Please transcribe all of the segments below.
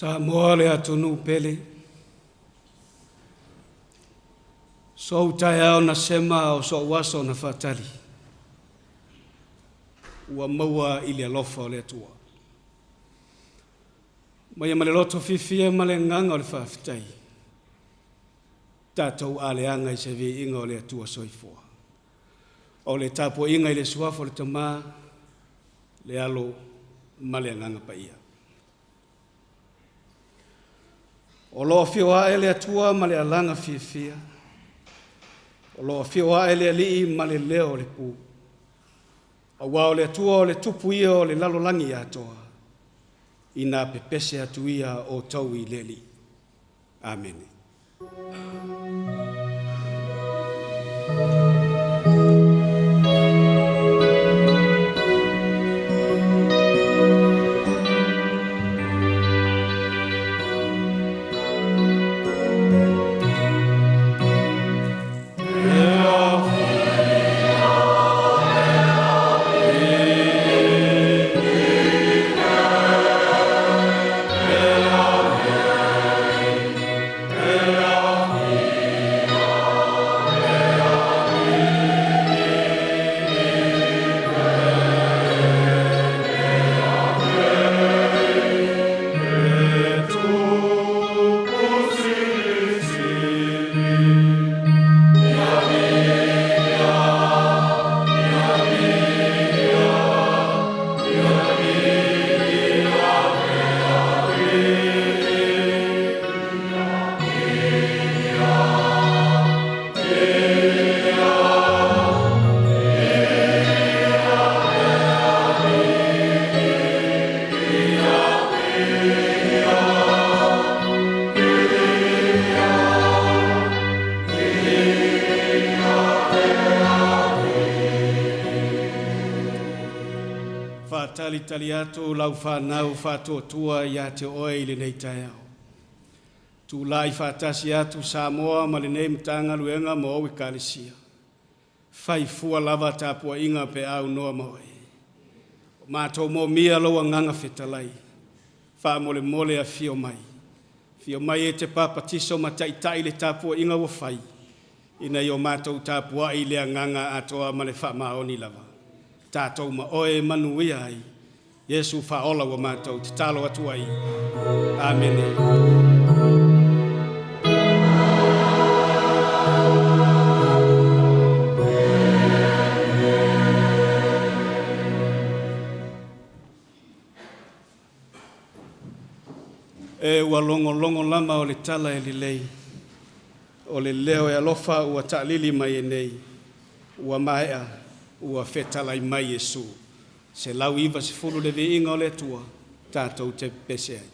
Samoa le atunuu pele. Sou taeao na sema o so'u aso na faatali, ua maua i le alofa o le Atua. Maia ma le loto fiafia ma le agaga o le faafetai, tatou aleaga i se viiga o le Atua soifua. O le tapuaiga i le suafa o le Tama, le Alo ma le Agaga Paia. O lo o afio ae le Atua ma le alaga fiafia, o lo o afio ae le Alii ma le leo o le pu, aua o le Atua o le tupu ia o le lalolagi atoa, ina pepese atu ia outou i le Alii. Amene. Faatalitali atu lau fanau faatuatua ia te oe i lenei taeao. Tulai faatasi atu Samoa ma lenei Matagaluega ma ou Ekalesia. Fai fua lava tapuaiga pe aunoa ma oe. O matou moomia lou agaga fetalai, faamolemole afio mai. Afio mai e te papatiso ma taitai le tapuaiga ua fai, ina ia o matou tapuai i le agaga atoa ma le faamaoni lava. Tatou ma oe e manuia ai, Iesu faaola ua matou tatalo atu ai. Amene. E ua logologo lama o le tala e lelei, o le leo e alofa ua taalili mai e nei, ua maea, ua fetalai mai Iesu. 190 le viiga o le Atua, tatou te pepese ai.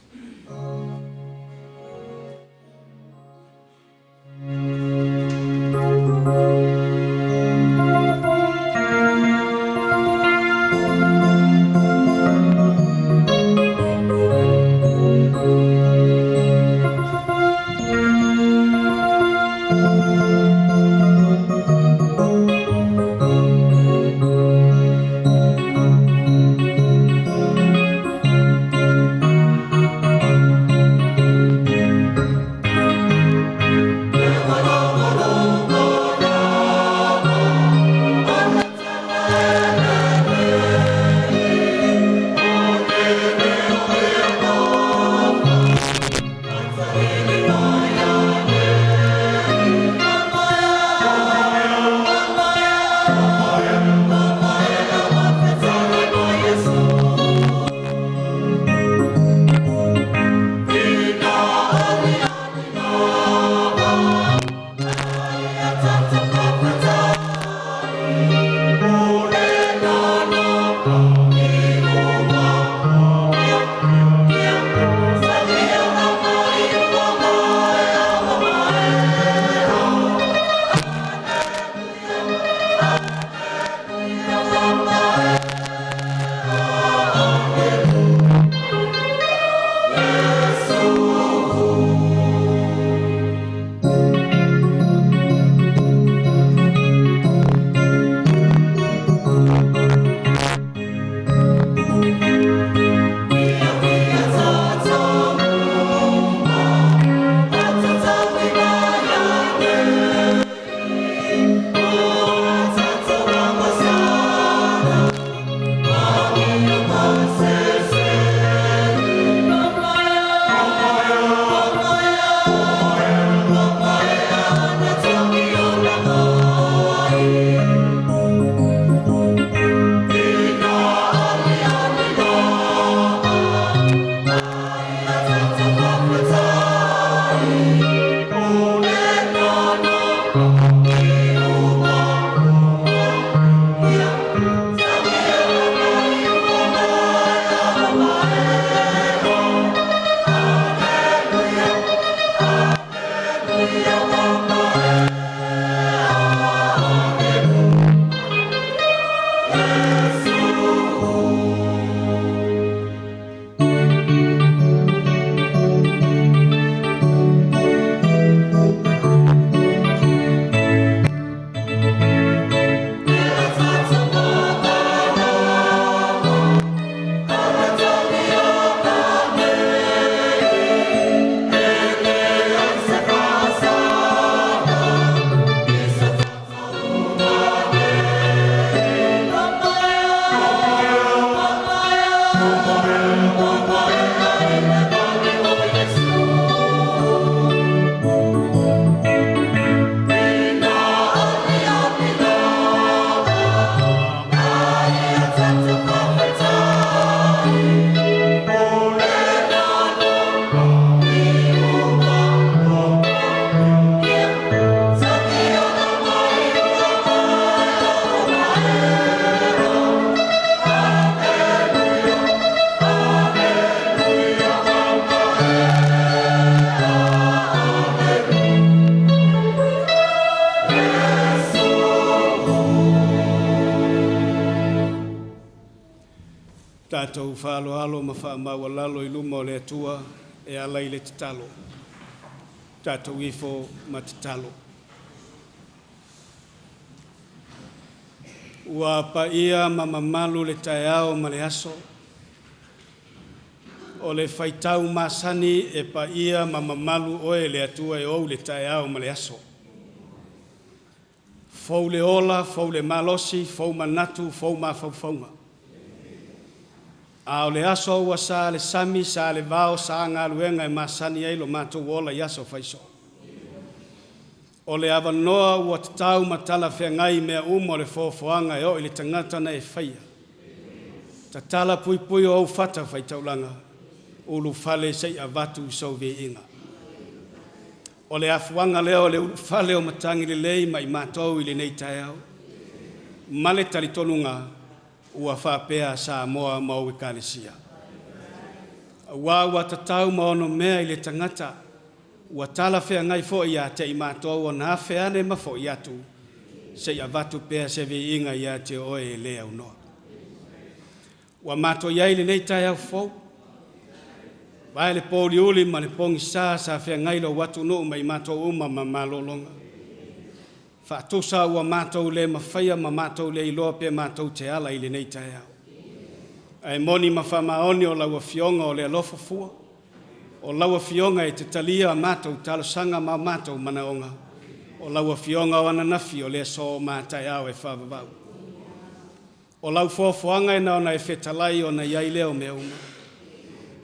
Tatou faaaloalo ma faamaualalo i luma o le Atua e ala i le tatalo. Tatou ifo ma tatalo. Ua paia ma mamalu le taeao ma le aso. O le faitau masani e paia ma mamalu oe le Atua e ou le taeao ma le aso. Fou le ola, fou le malosi, fou manatu, fou mafaufauga. A o le aso ua sa le sami, sa le vao, sa galuega e masani ai lo matou ola i aso faiso. O le avanoa ua tatau ma talafeagai mea uma o le foafoaga e oo i le tagata na e faia. Tatala puipui o ou fata faitaulaga, ulufale se i avatu sou viiga. O le afuaga lea o le ulufale o matagi lelei ma i matou i lenei taeao. Ma le talitonuga ua faapea Samoa ma ou ekalesia. Aua ua tatau ma onomea i le tagata, ua talafeagai foi ia te i matou ona afe ane ma fo'i atu, se i avatu pea se viiga ia te oe e le aunoa. Ua matou i ai i lenei taeao fou, vae le pōuliuli ma le pogisa sa feagai lou atunuu ma i matou uma ma malologa. Faatusa ua matou le mafaia ma matou le iloa pe matou te ala i lenei taeao. Ae moni ma faamaoni o lau Afioga o le alofa fua, o lau Afioga e te talia a matou talosaga ma o matou manaoga, o lau Afioga o ananafi o le aso ma a taeao e faavavau. O lau foafoaga e na ona e fetalai ona i ai lea o mea uma.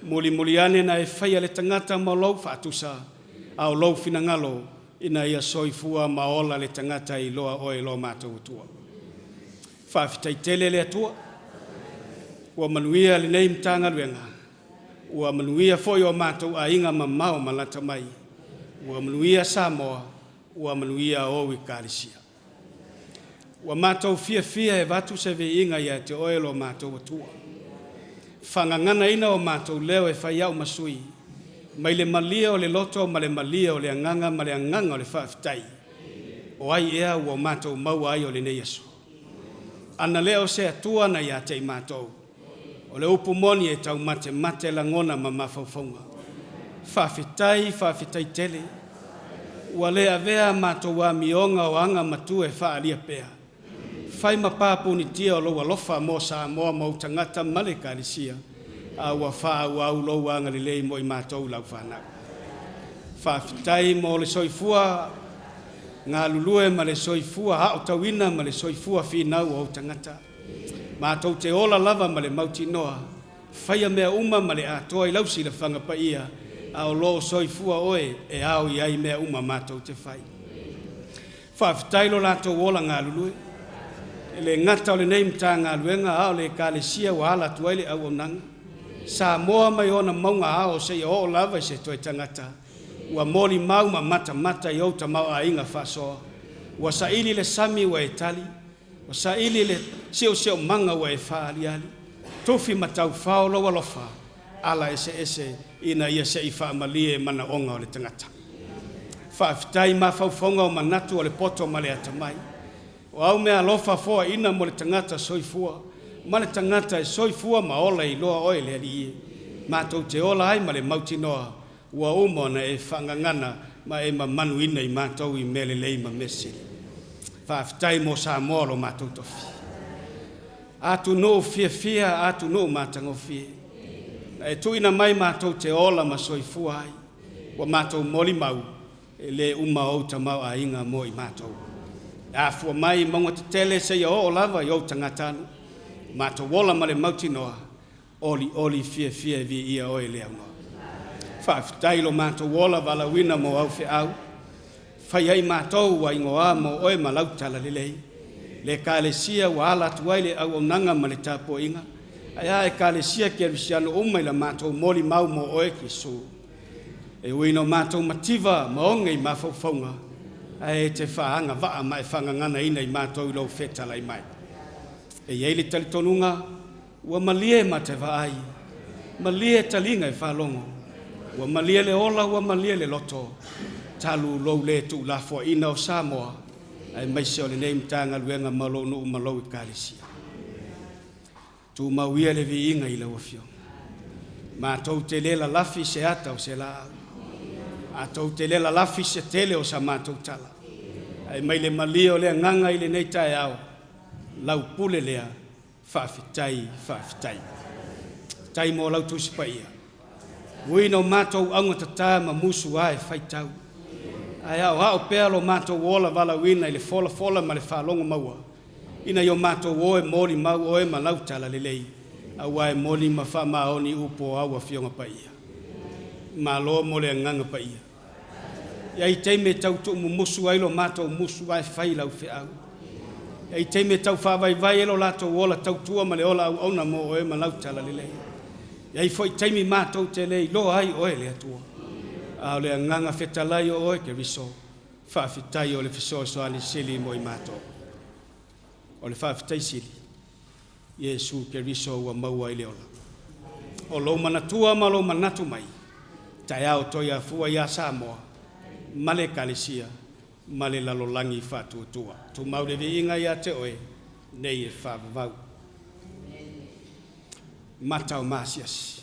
Mulimuli ane na e faia le tagata ma lou faatusa, a o lou finagalo ina ia soifua ma ola le tagata e iloa oe lo matou Atua. Faafetai tele le Atua, ua manuia lenei Matagaluega, ua manuia foi o matou aiga mamao ma lata mai, ua manuia Samoa, ua manuia ou ekalesia. Ua matou fiafia e avatu se viiga ia te oe lo matou Atua. Faagaganaina o matou leo e fai au ma sui, mai le malie o le loto ma le malie o le agaga ma le agaga o le faafetai, o ai ea ua matou maua ai o lenei aso? Ana le o se Atua na ia te i matou, o le upu moni e taumatemate lagona ma mafaufauga. Faafetai, faafetai tele. Ua le avea a matou amioga o aga matua e faaalia pea, fai ma pāpunitia o lou alofa mo Samoa ma ou tagata ma le Ekalesia, a ua faaauau lou agalelei mo i matou lau fanau. Faafetai mo le soifua galulue ma le soifua aotauina ma le soifua finau o ou tagata. Matou te ola lava ma le mautinoa, faia mea uma ma le atoa i lau silafaga paia, a o lo o soifua oe e ao i ai mea uma matou te fai. Faafetai lo latou ola galulue. E le gata o lenei Matagaluega a o le Ekalesia ua ala atu ai le auaunaga. Samoa mai ona mauga ao seia oo lava i se toe tagata, ua molimau ma matamata i ou tamaoaiga faasoa. Ua saili le sami ua e tali, ua saili le siosiomaga ua e faaaliali, tufi ma taufao lou alofa, ala eseese ina ia se i faamalie manaoga o le tagata. Faafetai i mafaufauga o manatu o le poto ma le atamai. O au meaalofa foaiina mo le tagata soifua, ma le tagata e soifua ma ola e iloa oe le Alii e. Matou te ola ai ma le mautinoa, ua uma ona e faagagana ma e mamanuina i matou i mea lelei ma mea sili. Faafetai mo Samoa lo matou tofi. Atunuu fiafia, atunuu matagofie. Na e tuuina mai matou te ola ma soifua ai. Ua matou molimau, e le uma ou tamaoaiga mo i matou. E afua mai i mauga tetele seia oo lava i ou tagatanuu, matou ola ma le mautinoa, Olioli fiafia e viia oe le aunoa. Faafetai lo matou ola valaauina mo au feau, fai ai matou ua igoa mo oe ma lau talalelei. Le Ekalesia ua ala atu ai le auaunaga ma le tapuaiga, ae a Ekalesia Kerisiano uma i la matou molimau mo oe Iesu. E ui ina o matou mativa ma oge i mafaufauga, ae e te faaagavaa ma e faagaganaina i matou i lou fetalai mai. E i ai le talitonuga, ua malie mata e vaai, malie taliga e faalogo, ua malie le ola ua malie le loto, talu lou le tuulafoaiina o Samoa, aemaise o lenei Matagaluega ma lou nuu ma lou Ekalesia. Tumau ia le viiga i lau Afioga. Matou te le lalafi i se ata o se laau. Matou te le lalafi i se tele o sa matou tala. Ae mai le malie o le agaga i lenei taeao, lau pule lea, faafetai, faafetai. Faafetai mo lau Tusi Paia. Ui ina o matou augatata ma musu lava e faitau, ae aoao pea lo matou ola valaauina i le folafola ma le faalogo maua, ina ia o matou o e molimau oe ma lau talalelei, aua e moni ma faamaoni upu o au Afioga Paia. Malo mo le Agaga Paia. E i ai taimi e tau tuumumusu ai lo matou musu ae fai lau feau. E i ai taimi e tau faavaivai ai lo latou ola tautua ma le ola auauna mo oe ma lau talalelei. E i ai foi taimi matou te le iloa ai oe le Atua. A o le Agaga fetalai o oe Keriso, faafetai o le fesoasoani sili mo i matou. O le faafetai sili, Iesu Keriso ua maua ai le ola. O lou manatua ma lou manatu mai, taeao toe afua ia Samoa ma le Ekalesia ma le lalolagi faatuatua. Tumau le viiga ia te oe, nei e faavavau. Mata o maasiasi.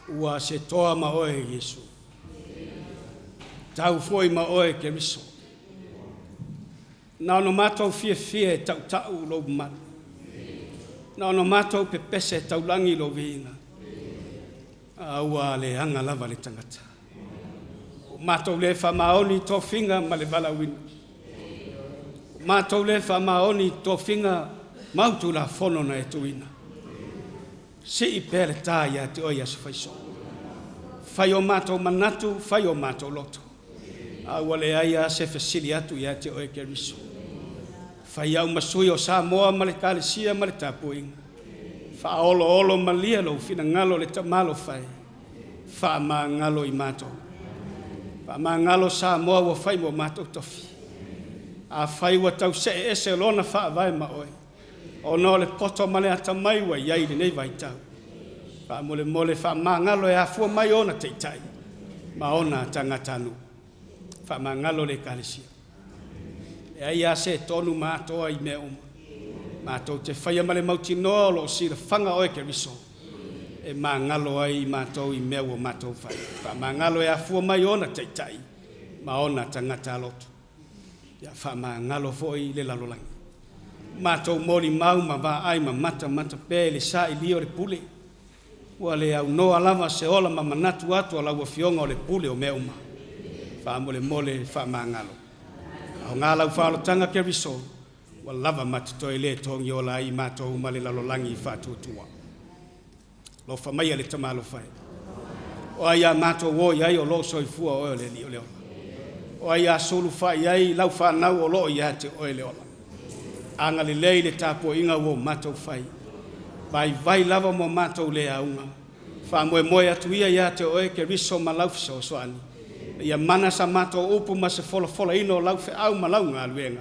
Ua se toa ma oe Iesu. Tau foi ma oe Keriso. Na ona matou fiafia e tautau lou mamalu. Na ona matou pepese taulagi lou viiga. A ua leaga lava le tagata. Ua matou le faamaoni i tofiga ma le valaauina. Ua matou le faamaoni i tofiga ma au Tulafono na e tuuina. Sii pea le ta ia te oe i aso faisoo. Fai o matou manatu, fai o matou loto. A ua leai lava se fesili atu ia te oe Keriso. Fai au ma sui o Samoa ma le Ekalesia ma le tapuaiga. Faaoloolo malie lou finagalo le Tama alofa e, faamagalo i matou. Faamagalo Samoa ua fai mo matou tofi. Afai ua tau see ese lona faavae ma oe, ona o le poto ma le atamai ua i ai i lenei vaitau, faamolemole faamagalo e afua mai ona taitai ma ona tagatanuu. Faamagalo le Ekalesia. E leai lava se tonu ma atoa i mea uma. Matou te faia ma le mautinoa o lo o silafaga oe Keriso e magalo ai i matou i mea ua matou fai. Faamagalo e afua mai ona taitai ma ona tagata lotu. Ia faamagalo foi le lalolagi. Matou molimau ma vaai ma matamata pea i le sailia o le pule. Ua le aunoa lava se ola ma manatu atu a lau Afioga o le pule o mea uma. Faamolemole faamagalo. Aoga lau faaolotaga Keriso, ua lava ma totoe le togiola ai i matou ma le lalolagi faatuatua. Alofa maia le Tama alofa e. O ai a matou o i ai o lo o soifua oe o le Alii o le ola. O ai a sulufai i ai lau fanau o lo o ia te oe le ola. Agalelei i le tapuaiga ua o matou fai. Vaivai lava mo matou le auga. Faamoemoe atu ia ia te oe Keriso ma lau fesoasoani. Ia mana sa matou upu ma se folafolaina o lau feau ma lau galuega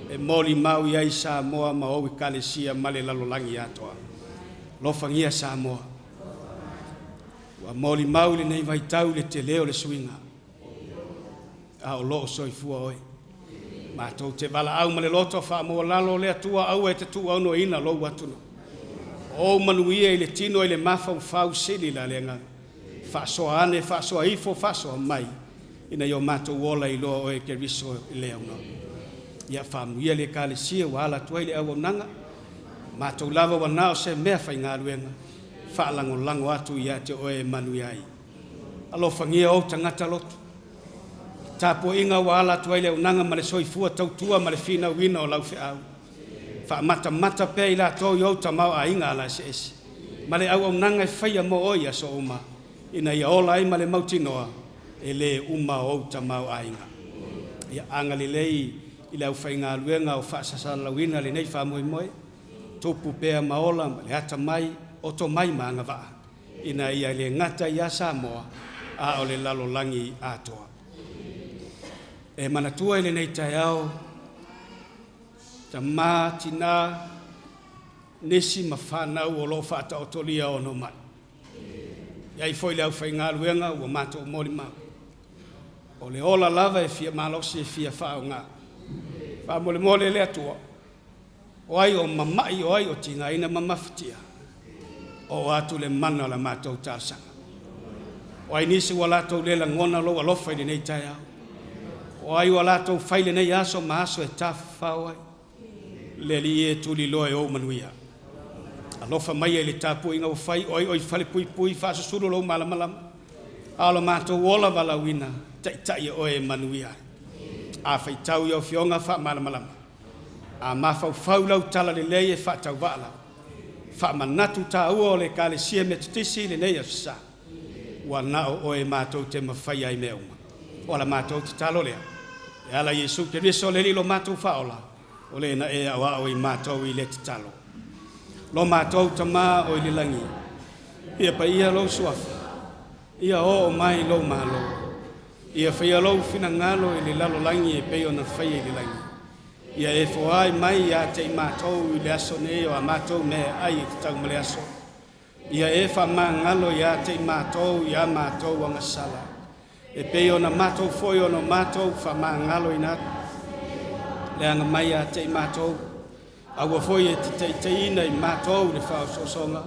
e molimau i ai Samoa ma ou Ekalesia ma le lalolagi atoa. Alofagia Samoa. Ua molimau i lenei vaitau i le tele o le suiga, a o lo o soifua oe. Matou te valaau ma le loto faamaualalo le Atua aua e te tuuaunoaina lou atunuu. O ou manuia i le tino i le mafaufau sili la le agaga. Faasoa ane, faasoa ifo, faasoa mai, ina ia o matou ola iloa oe Keriso i le aunoa. Ia faamanuia le Ekalesia ua ala atu ai le auaunaga. Matou lava ua na o se mea faigaluega, faalagolago atu ia te oe e manuia ai. Alofagia ou tagata lotu. Tapuaiga ua ala atu ai le auaunaga ma le soifua tautua ma le finauina o lau feau. Faamatamata pea i latou i ou tamaoaiga alaeseese ma le auaunaga e faia mo oe i aso uma, ina ia ola ai ma le mautinoa e lē uma ou tamaoaiga. Ia agalelei i le aufaigaluega o faasalalauina lenei faamoemoe, tupu pea ma ola ma le atamai, o tomai ma agavaa, ina ia le gata ia Samoa, a o le lalolagi atoa. E manatua i lenei taeao, tamā, tinā, nisi ma fanau o lo o faataotolia ona mai. E i ai foi le aufaigaluega ua matou molimau, o le ola lava e fia malosi e fia faaaoga. Faamolemole le Atua, o ai o mama'i, o ai o tigaina ma mafatia, oo atu le mana o la matou talosaga. O ai nisi ua latou le lagona lou alofa i lenei taeao, o ai ua latou fai lenei aso ma aso e tafafao ai, le Alii e tuliloa e ou manuia. Alofa maia i le tapuaiga ua fai, o ai o i falepuipui, faasusulu lou malamalama, a o lo matou ola valaauina, taitai e oe e manuia ai. A faitau i lau Afioga faamalamalama, a mafaufau i lau talalelei e faatauvaa lava, faamanatu taua o le Ekalesia Metotisi i lenei Aso Sa, ua na o oe matou te mafaia ai mea uma. O la matou tatalo lea, e ala i Iesu Keriso le Alii lo matou Faaola, o le na e aoao i matou i le tatalo. Lo matou Tama oi le lagi, ia paia lou suafa, ia oo mai lou malo, ia faia lou finagalo i le lalolagi e pei ona faia i le lagi. Ia e foai mai ia te i matou i le aso nei o a matou meaai e tatau ma le aso. Ia e faamagalo ia te i matou i a matou agasala, e pei ona matou foi ona matou faamagaloina atu. Leaga mai ia te i matou, aua foi e te taitaiina i matou i le faaosoosoga,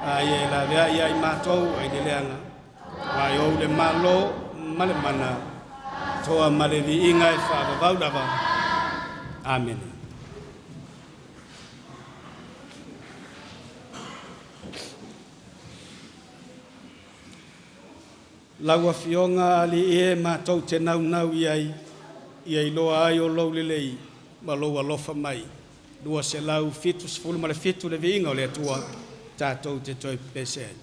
a ia e laveai ia i matou ai le leaga, aua e ou le Malo ma le mana, toa ma le viiga e faavavau lava. Amene. Lau Afioga Alii e matou te naunau i ai, ia iloa ai o lou lelei ma lou alofa mai. 277 le viiga o le Atua, tatou te toe pepese ai.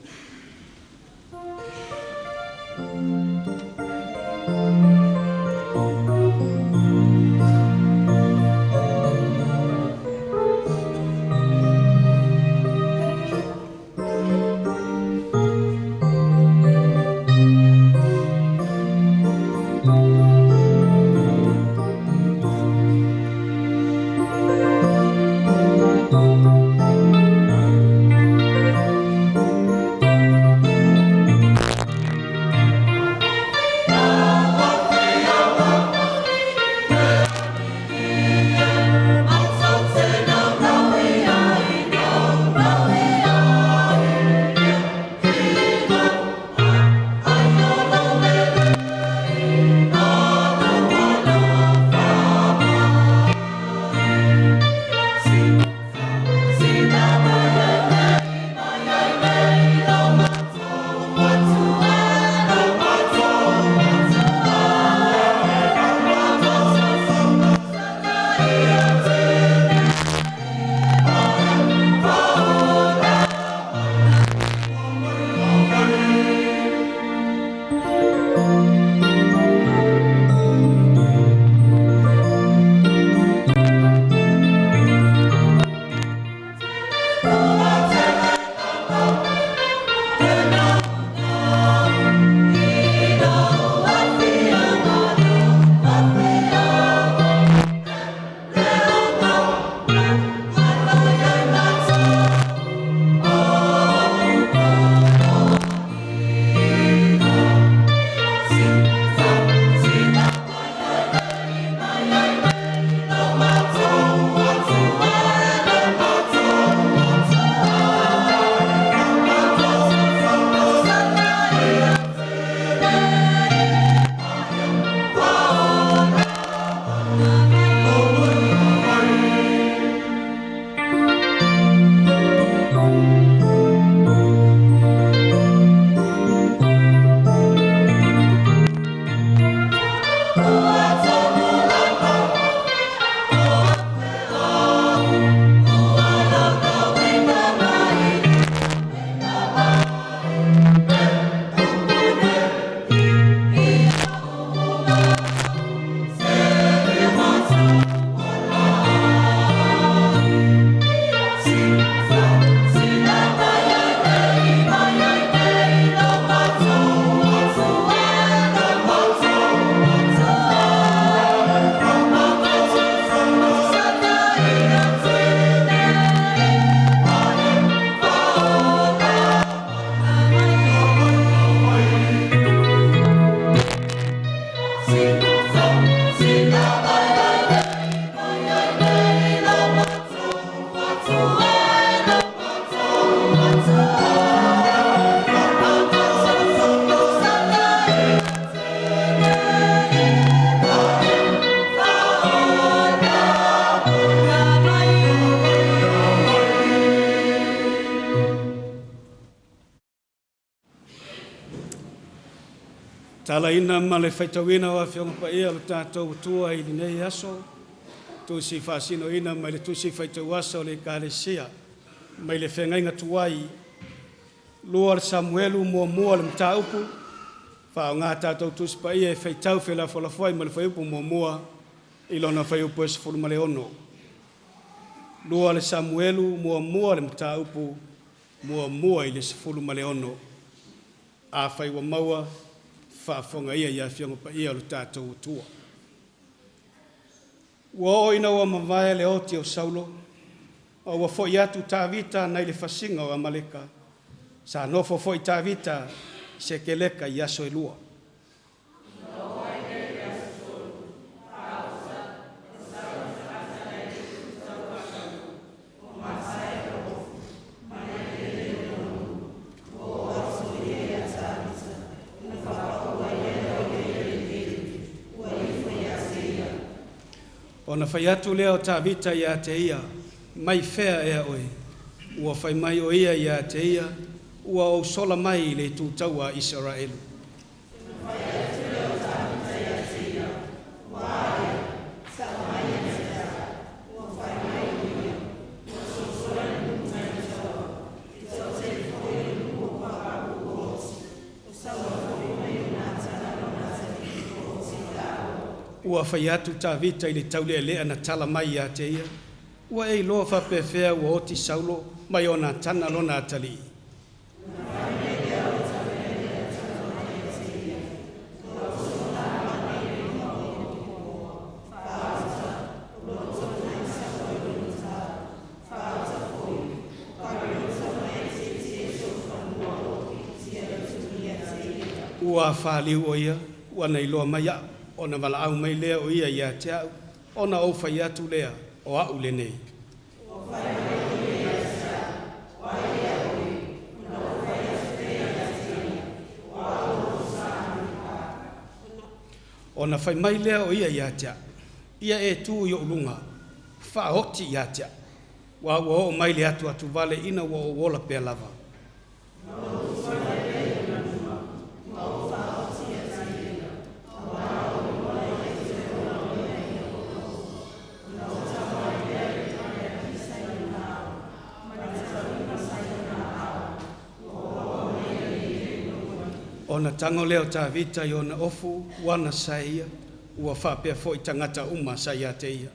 Talaina ma le faitauina o Afioga Paia o le tatou Atua i lenei aso, Tusi faasinoina mai le Tusi Faitauaso a le Ekalesia mai le Feagaiga Tuai, 2 o le Samuelu muamua le mataupu, faaaoga tatou Tusi Paia e faitau felafolafoai mai le fuaiupu 1 i lona fuaiupu e 16. 2 o le Samuelu muamua le mataupu 1 i le 16. Afai ua maua, faafofoga ia i Afioga Paia o le tatou Atua. Ua oo ina ua mavae le oti o Saulo, ma ua fo'i atu Tavita nai le fasiga o Amaleka, sa nofo foi Tavita i Sekeleka i aso e lua. Ona fai atu lea o Tavita ia te ia, mai fea ea oe? Ua fai mai o ia ia te ia, ua ou sola mai i le itu taua a Isaraelu. Ua fai atu Tavita i le taulealea na tala mai ia te ia, ua e iloa faapefea ua oti Saulo ma Ionatana lona atalii. Ua faliu o ia, ua na iloa mai au, ona valaau mai lea o ia ia te au, ona ou fai atu lea, o au lenei. Ona fai mai lea o ia ia te au, ia e tu i ou luga, faaoti ia te au, ua ua oo mai le atu atu vale ina ua ou ola pea lava. Ona tago lea o Tavita i ona ofu, ua na sae ia, ua faapea foi tagata uma sa ia te ia.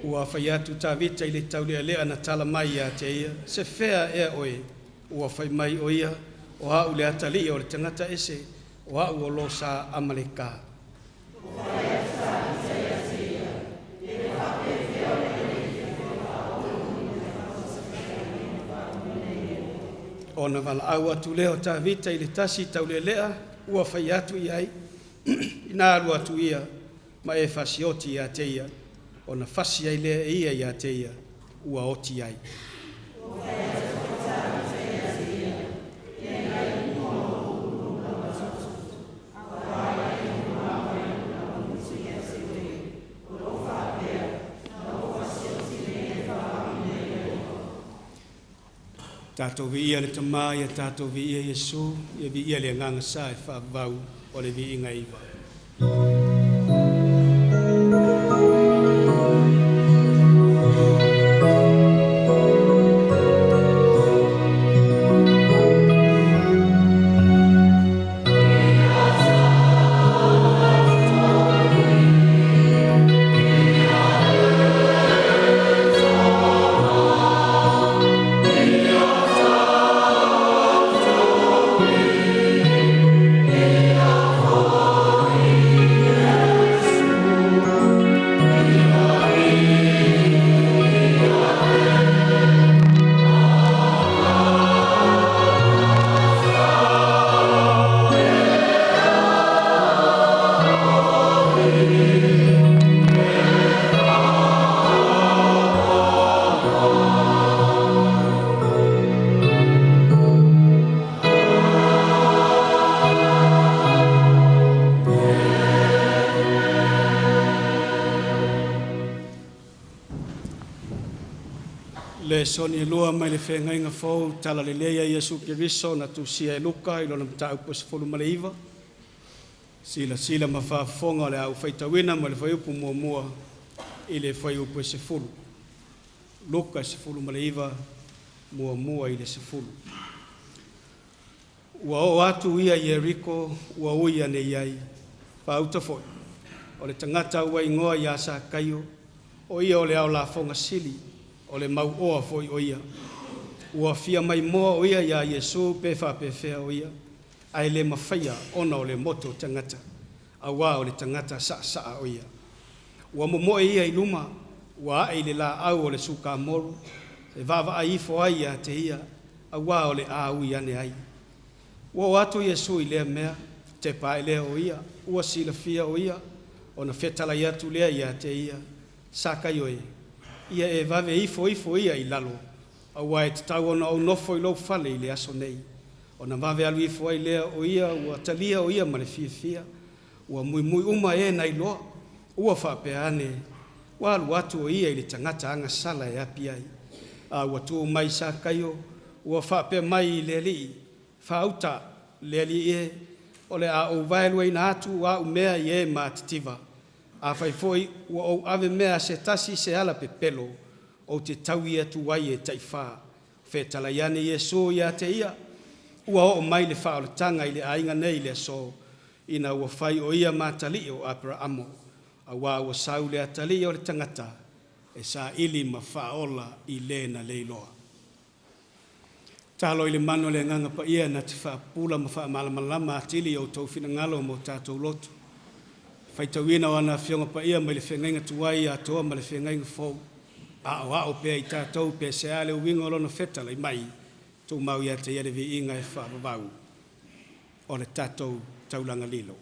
Ua fai atu Tavita i le taulealea na tala mai ia te ia, se fea ea oe, ua fai mai o ia, o au le atalii o le tagata ese, o au o lo sa Amaleka. Ona valaau atu lea o Tavita i le tasi taulealea, ua fai atu i ai, ina alu atu ia, ma e fasioti ia te ia, ona fasi ai lea e ia ia te ia, ua oti ai. Tatou viia le Tama, ia tatou viia Iesu, ia viia le Agaga Sa e faavavau o le viiga e iva. Lesoni e lua mai le Feagaiga Fou Talalelei a Iesu Keriso na tusia e Luka i lona mataupu e 19. Silasila ma faafofoga o le a ou faitauina mai le fuaiupu 1 i le fuaiupu e 10. Luka 19, 1 i le 10. Ua oo atu ia i Ieriko, ua ui ane i ai. Faauta foi, o le tagata ua igoa ia Sakaio, o ia o le ao lafoga sili, o le mauoa foi o ia. Ua fia maimoa o ia iā Iesu pe faapefea o ia, ae le mafaia ona o le moto tagata, auā o le tagata sa'asa'a o ia. Ua momoe ia i luma, ua ae i le lā'au o le sukamoru, e vaavaai ifo ai ia te ia, auā o le a ui ane ai. Ua oo atu Iesu i lea mea, tepa ae lea o ia, ua silafia o ia, ona fetalai atu lea ia te ia, Sakaio e, ia e vave ifo ia i lalo, auā e tatau ona ou nofo i lou fale i le aso nei. Ona vave alu ifo ai lea o ia, ua talia o ia ma le fiafia. Ua muimui uma e na iloa, ua faapea ane, ua alu atu o ia i le tagata agasala e api ai. A ua tu mai Sakaio, ua faapea mai i le Alii, “Faauta, le Alii e, o le a ou vaeluaina atu a'u mea i e matitiva. Afai foi ua ou ave mea a se tasi i se alapepelo, ou te taui atu ai e taifā.” Fetalai ane Iesu ia te ia, “Ua oo mai le faaolataga i le aiga nei i le aso, ina ua fai o ia ma atalii o Aperaamo, auā ua sau le Atalii o le tagata e saili ma faaola i le na le iloa.” Tatalo i le mana o le Agaga Paia na te faapupula ma faamalamalama atili i o outou finagalo ma o tatou loto le faitauina o ana Afioga Paia mai le Feagaiga Tuai atoa ma le Feagaiga Fou, aoao pea i tatou pe o se a le uiga o Lona fetalai mai, tumau ia te Ia le viiga e faavavau o le tatou taulaga lilo.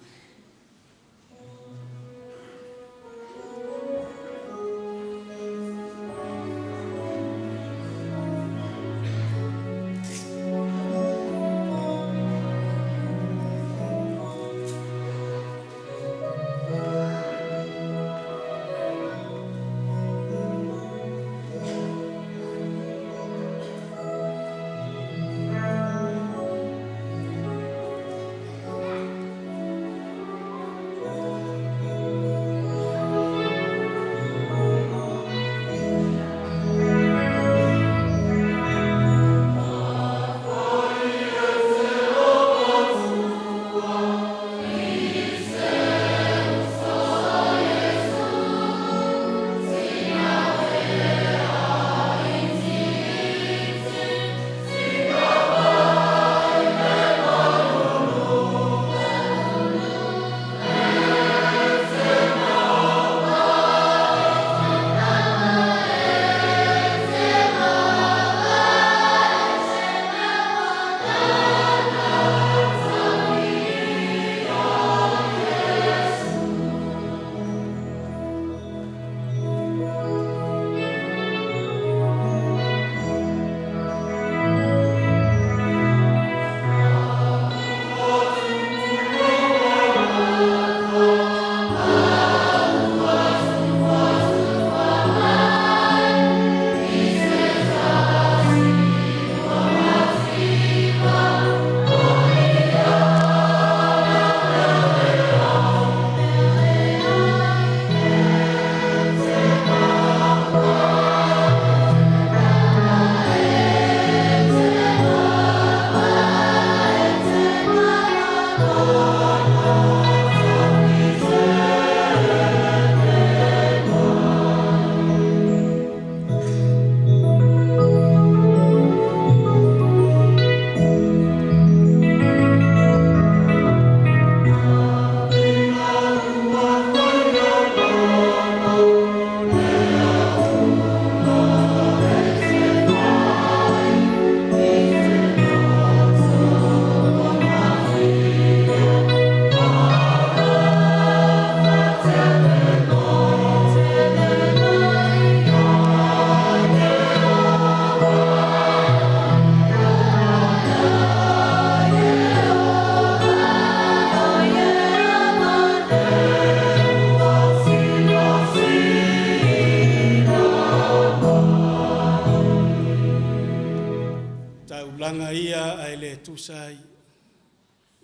ia ae le tusa ai,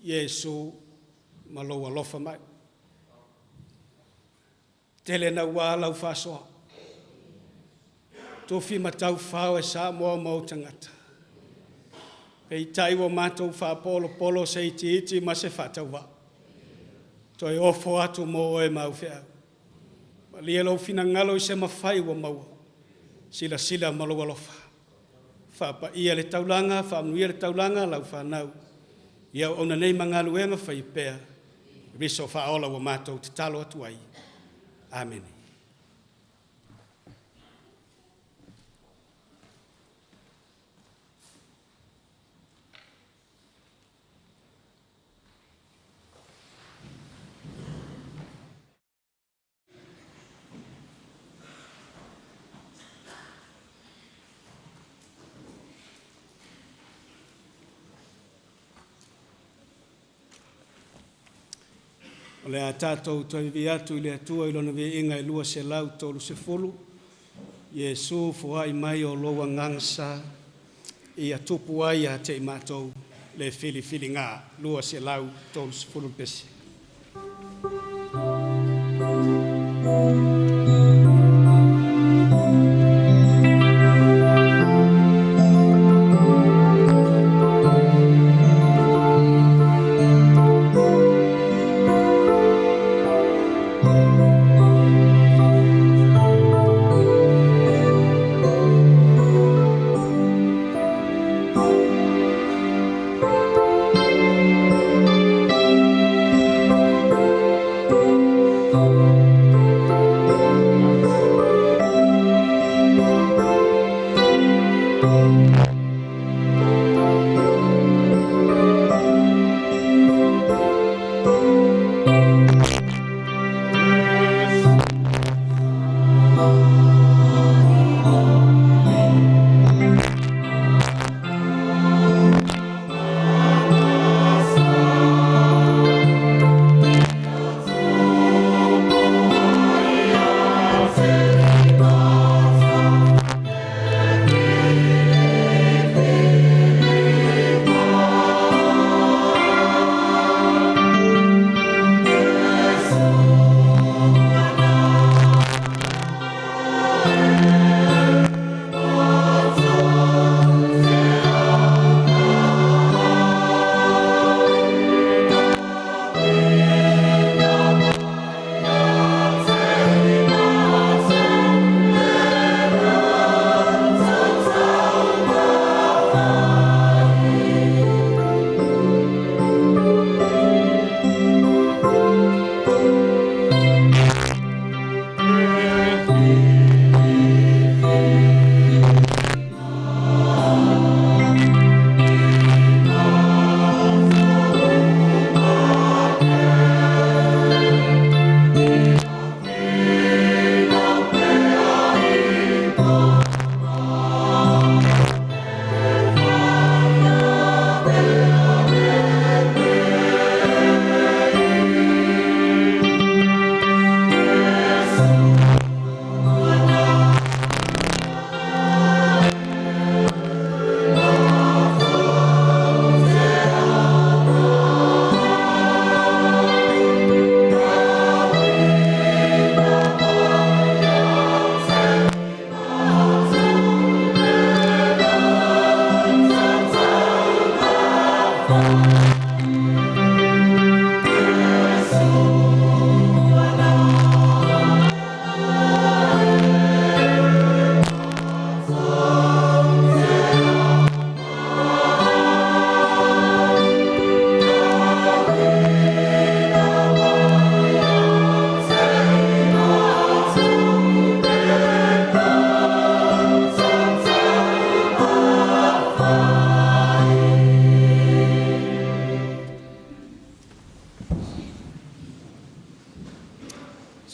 Iesu ma lou alofa mai. Tele naua lau faasoa. Tofi matau fao e Samoa ma ou tagata. Peitai ua matou faapolopolo se itiiti ma se faatauvaa. Toe ofo atu mo oe ma au feau. Malie lou finagalo i se mafai ua maua. Silasila ma lou alofa. Faapaia le taulaga, faamanuia le taulaga lau fanau. Ia auauna nei ma galuega faia pea. Keriso faaola ua matou tatalo atu ai. Amene. O le a tatou toe vivii atu i le Atua i Lona viiga e 230, Iesu foai mai o lou agaga sa, ia tupu ai ia te i matou le filifiliga. 230 le pese.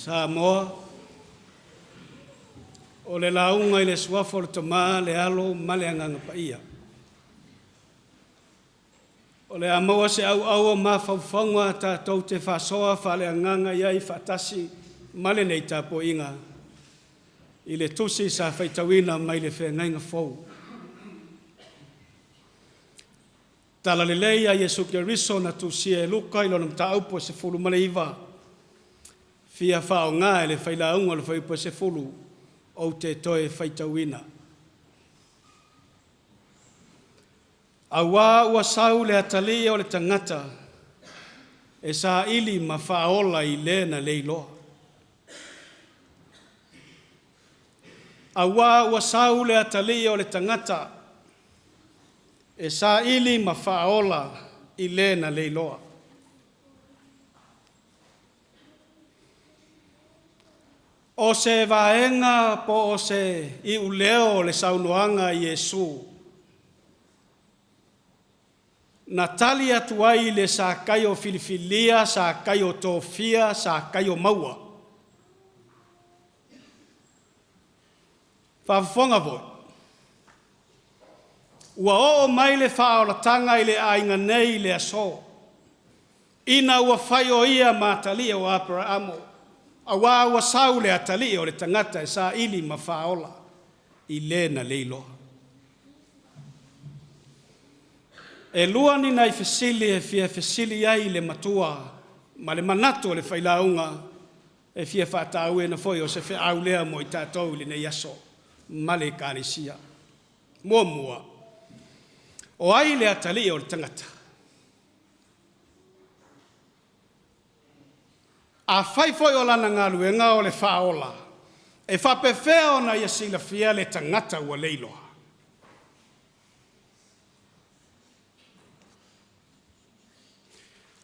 Samoa, o le lauga i le suafa o le Tama, le Alo ma le Agaga Paia. O le a maua se auau o mafaufauga tatou te faasoa faaleagaga i ai faatasi ma lenei tapuaiga i le tusi sa faitauina mai le Feagaiga Fou. Talalelei a Iesu Keriso na tusia e Luka i lona mataupu e 19, fia faaaoga e le failauga o le fuaiupu e 10, ou te toe faitauina. Auā ua sau le atalii o le tagata e saili ma faaola i le na le iloa. Auā ua sau le atalii o le tagata e saili ma faaola i le na le iloa. O se vaega po o se iuleo o le saunoaga a Iesu na tali atu ai i le Sakaio filifilia, Sakaio tofia, Sakaio maua. Faafofoga foi, ua oo mai le faaolataga i le aiga nei i le aso, ina ua fai o ia ma atalii o Aperaamo, auā ua sau le atalii o le tagata e saili ma faaola i le na le iloa. E lua ni nai fesili e fia fesili ai i le matua ma le manatu o le failauga e fia faatauaina foi o se feau lea mo i tatou i lenei aso ma le Ekalesia. Muamua, o ai le atalii o le tagata? Afai foi o lana galuega o le faaola, e faapefea ona ia silafia le tagata ua le iloa?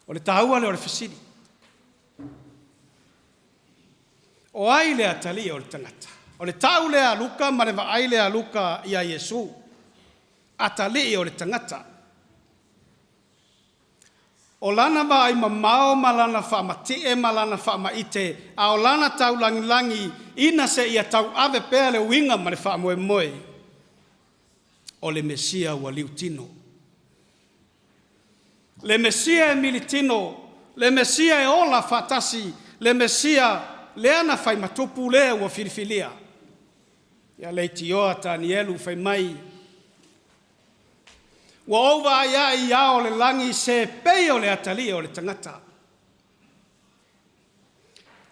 O le taua lea o le fesili. O ai le atalii o le tagata? O le tau lea a Luka ma le vaai lea a Luka ia Iesu, atalii o le tagata. O lana vaai mamao ma lana faamatie ma lana faamaite, a o lana taulagilagi ina seia tauave pea le uiga ma le faamoemoe, o le Mesia ua liutino. Le Mesia e militino, le Mesia e ola faatasi, le Mesia lea na fai ma tupu lea ua filifilia. Ia leitioa Tanielu fai mai, ua ou vaai ae i ao o le lagi se pei o le atalii o le tagata.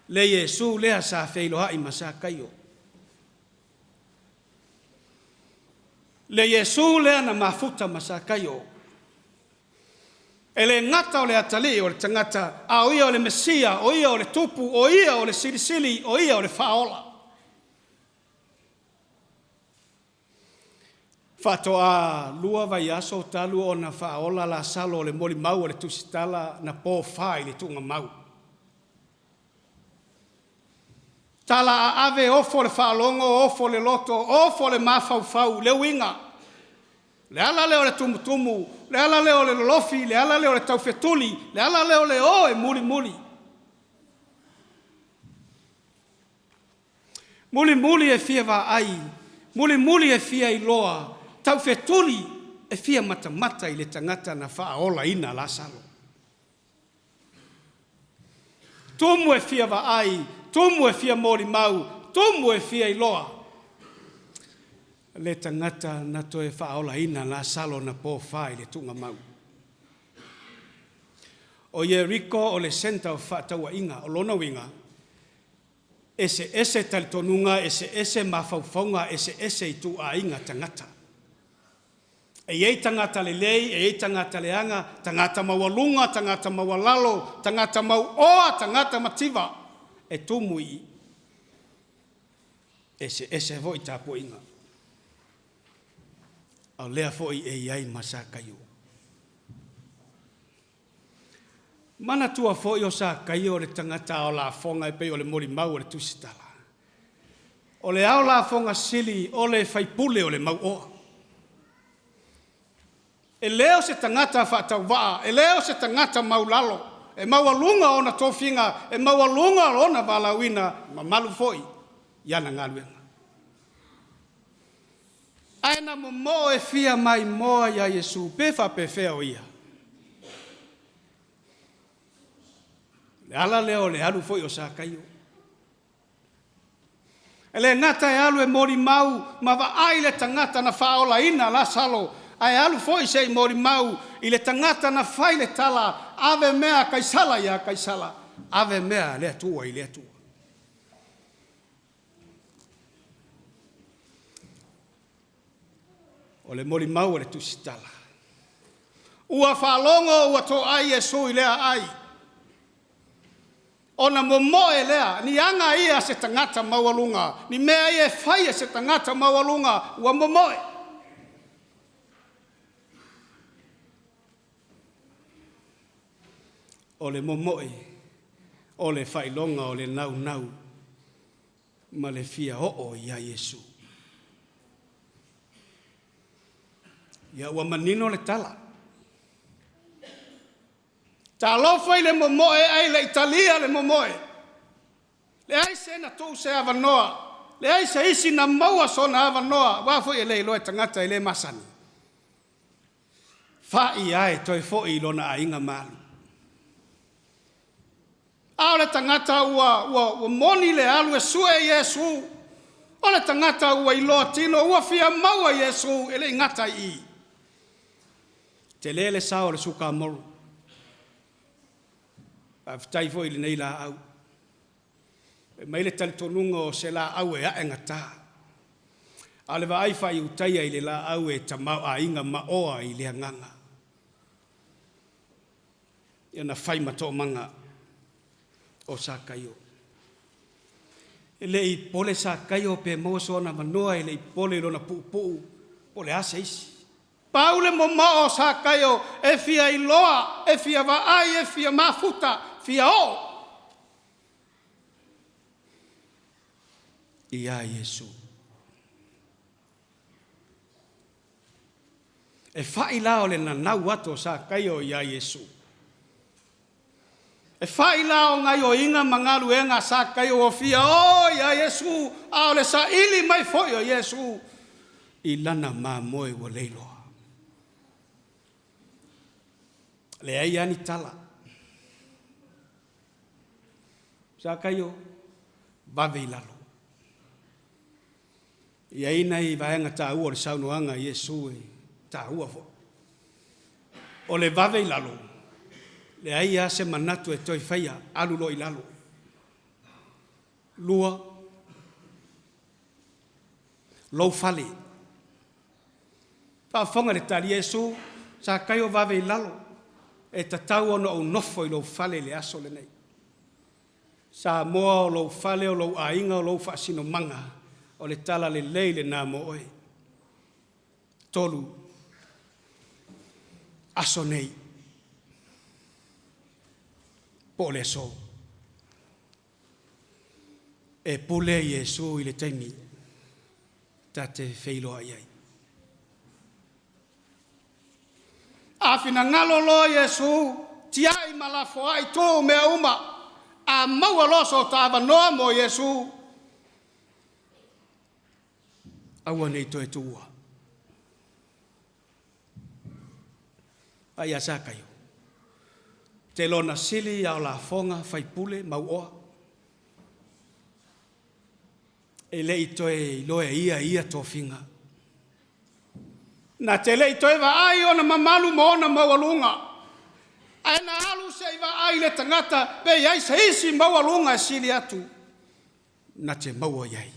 Le Iesu lea sa feiloai ma Sakaio. Le Iesu lea na mafuta ma Sakaio. E le gata o le atalii o le tagata, a o ia o le Mesia, o ia o le tupu, o ia o le silisili, o ia o le faaola. Faatoa 2 vaiaso talu ona faaola Lasalo o le molimau a le Tusitala na pofa i le tuugamau. Tala aave, ofo le faalogo, ofo le loto, ofo le mafaufau, le uiga. Le ala lea o le tumutumu, le ala lea o le lolofi, le ala lea o le taufetuli, le ala lea o le o e mulimuli. Mulimuli e fia vaai, mulimuli e fia iloa, taufetuli e fia matamata i le tagata na faaolaina Lasalo. Tumu e fia vaai, tumu e fia molimau, tumu e fia iloa le tagata na toe faaolaina Lasalo na pofa i le tuugamau. O Ieriko o le centre o fefaatauaiga, o lona uiga, eseese talitonuga, eseese mafaufauga, eseese ituaiga tagata. E i ai tagata lelei, e i ai tagata leaga, tagata maualuga, tagata maualalo, tagata mauoa, tagata mativa, e tumu i i. Eseese foi tapuaiga. A o lea foi e i ai ma Sakaio. Manatua foi o Sakaio o le tagata ao lafoga e pei o le molimau a le Tusitala. O le ao lafoga sili o le faipule o le mauoa. E le o se tagata faatauvaa, e le o se tagata maulalo, e maualuga ona tofiga, e maualuga lona valaauina, mamalu foi i ana galuega. Ae na momoo e fia maimoa ia Iesu, pe faapefea o ia? Le ala lea o le alu foi o Sakaio. E le gata e alu e molimau ma vaai le tagata na faaolaina Lasalo, Ae alu foi se i molimau i le tagata na fai le tala, Ave mea a Kaisala ia Kaisala, ave mea a le Atua i le Atua. O le molimau a le tusitala. Ua faalogo ua toai Iesu i lea aai, ona momoe lea, ni aga ia a se tagata maualuga, ni mea ia e fai e se tagata maualuga, ua momoe. O le momoe, o le faailoga o le naunau ma le fia oo ia Iesu. Ia ua manino le tala. Talofa i le momoe ae le i talia le momoe. Leai se na tuu se avanoa, leai se isi na maua sona avanoa, aua foi e le iloa e tagata e le masani. Fa'i a e toe foi i lona aiga ma alu. A o le tagata ua, ua, ua moni le alu e sue Iesu, o le tagata ua iloa tino, ua fia maua Iesu, e le i gata i i. Tele le sao o le sukamolu. Faafetai foi i lenei laau. Fai mai le talitonuga o se laau e aegata. A o le vaai faaiutaia i le laau e tamaoaiga maoa i le agaga. Ia na fai ma toomaga o Sakaio. E le i pole Sakaio pe maua sona avanoa, e le i pole i lona puupuu po o le a se isi. Pau le momao o Sakaio e fia iloa, e fia vaai, e fia mafuta, fia oo ia Iesu. E fa'i la o le nanau atu o Sakaio iā Iesu. E fa'i la o gaioiga ma galuega a Sakaio ua fia oo iā Iesu, a o le saili mai foi o Iesu i lana mamoe ua leiloa. Leai lava ni tala. Sakaio, vave i lalo. E i ai nai vaega taua o le saunoaga a Iesu e taua foi. O le vave i lalo, leai lava se manatu e toe faia, alu loa i lalo. Lua, lou fale. Faafofoga i le tali, Iesu, Sakaio vave i lalo, e tatau ona ou nofo i lou fale i le aso lenei. Samoa o lou fale, o lou aiga, o lou faasinomaga, o le tala lelei lena mo oe. 3, aso nei, po o le aso. E pule Iesu i le taimi ta te feiloai ai. A finagalo loa Iesu, tiai ma lafoai, tuu mea uma, a maua loa so ta avanoa mo Iesu, aua ne i toe tuua. A ia Sakaio, te lona sili a o lafoga faipule mauoa. E le i toe iloa e ia ia tofiga. Na te le i toe vaai ona mamalu ma ona maualuga, ae na alu se i vaai le tagata pe i ai se isi maualuga e sili atu na te maua i ai.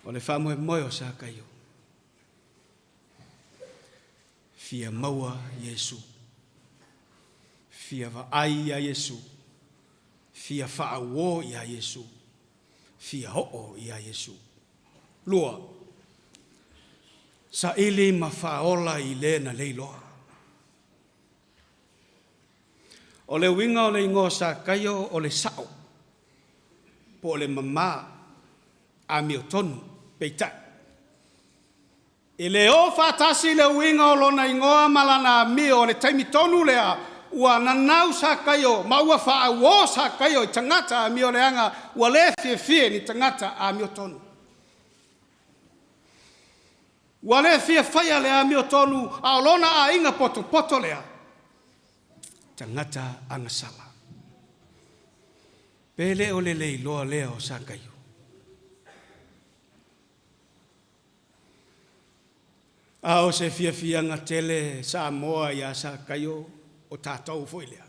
O le faamoemoe o Sakaio, fia maua Iesu, fia vaai iā Iesu, fia faauō iā Iesu, fia oo iā Iesu. Lua, saili ma faaola i le na leiloa. O le uiga o le igoa o Sakaio o le sa'o, po o le mama, amiotonu, peitai, e le o faatasi le uiga o lona igoa ma lana amio o le taimi tonu lea ua nanau Sakaio ma ua faauō Sakaio i tagata amioleaga ua le fiafia i ni tagata amiotonu. Ua le fia faia le amiotonu a o lona aiga potopoto lea, tagata agasala. Pe le o le leiloa lea o Sakaio? A o se fiafiaga tele Samoa iā Sakaio o tatou foi lea.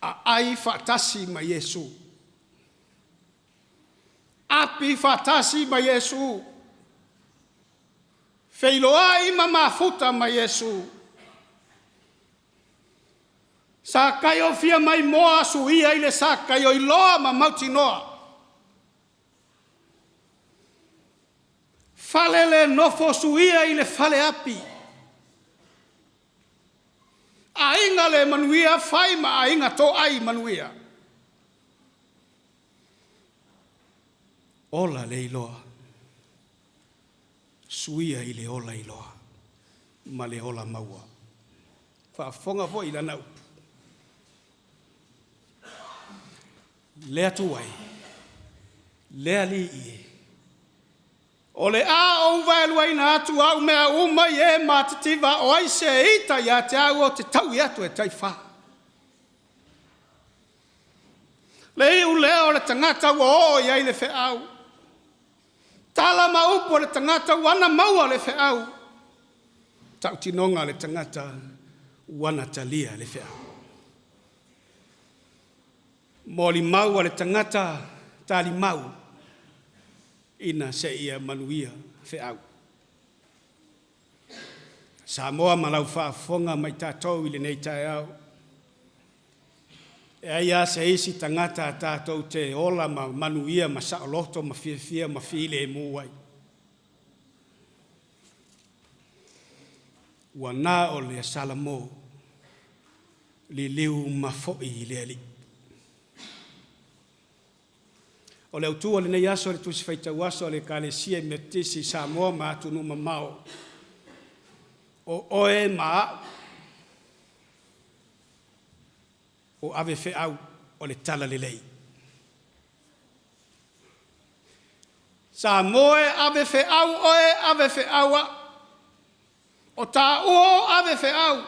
Aai faatasi ma Iesu. Api faatasi ma Iesu. Feiloai ma mafuta ma Iesu. Sakaio fia maimoa suia i le Sakaio iloa ma mautinoa. Fale le nofo suia i le fale api. Aiga le manuia fai ma aiga toai manuia. Ola le iloa, suia i le ola iloa ma le ola maua. Faafofoga foi i lana upu. Le Atua e, le Alii e, o le a ou vaeluaina atu au mea uma i e matitiva o ai se ita ia te au ou te taui atu e taifa. Le iu lea o le tagata ua oo i ai le feau. Tala ma upu a le tagata ua ana maua le feau. Tautinoga a le tagata ua ana talia le feau. Molimau a le tagata talimau ina seia manuia feau. Samoa ma lau faafofoga mai tatou i lenei taeao. E ai lava se isi tagata tatou te ola ma manuia ma saoloto ma fiafia ma filemu ai. Ua na o le Salamo liliu ma foi i le Alii. O le autu o lenei aso le Tusi Faitau Aso a le Ekalesia Metotisi i Samoa ma atunuu mamao, o oe ma a'u o ave feau o le talalelei. Samoa e ave feau oe, ave feau a'u. O tāua o ave feau.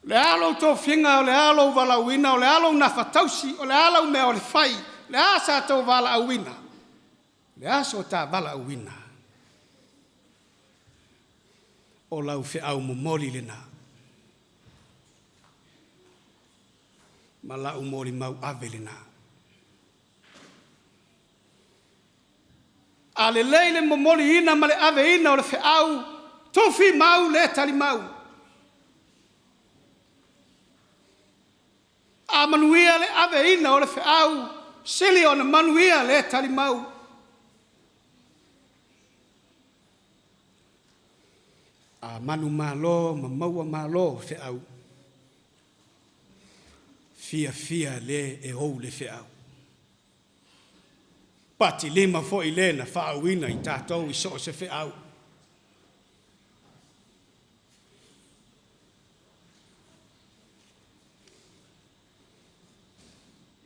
O le a lou tofiga, o le a lou valaauina, o le a lou gafatausi, o le a lau mea o le fai, o le a sa tou valaauina, o le a so ta valaauina, o lau feau momoli lena ma lau molimau ave lena. A lelei le momoliina ma le aveina o le feau, tufi mau le talimau. A manuia le aveina o le feau, sili ona manuia le talimau. A manumalo ma maua malo feau, fiafia le e ou le feau. Patilima foi le na faauuina i tatou i so o se feau.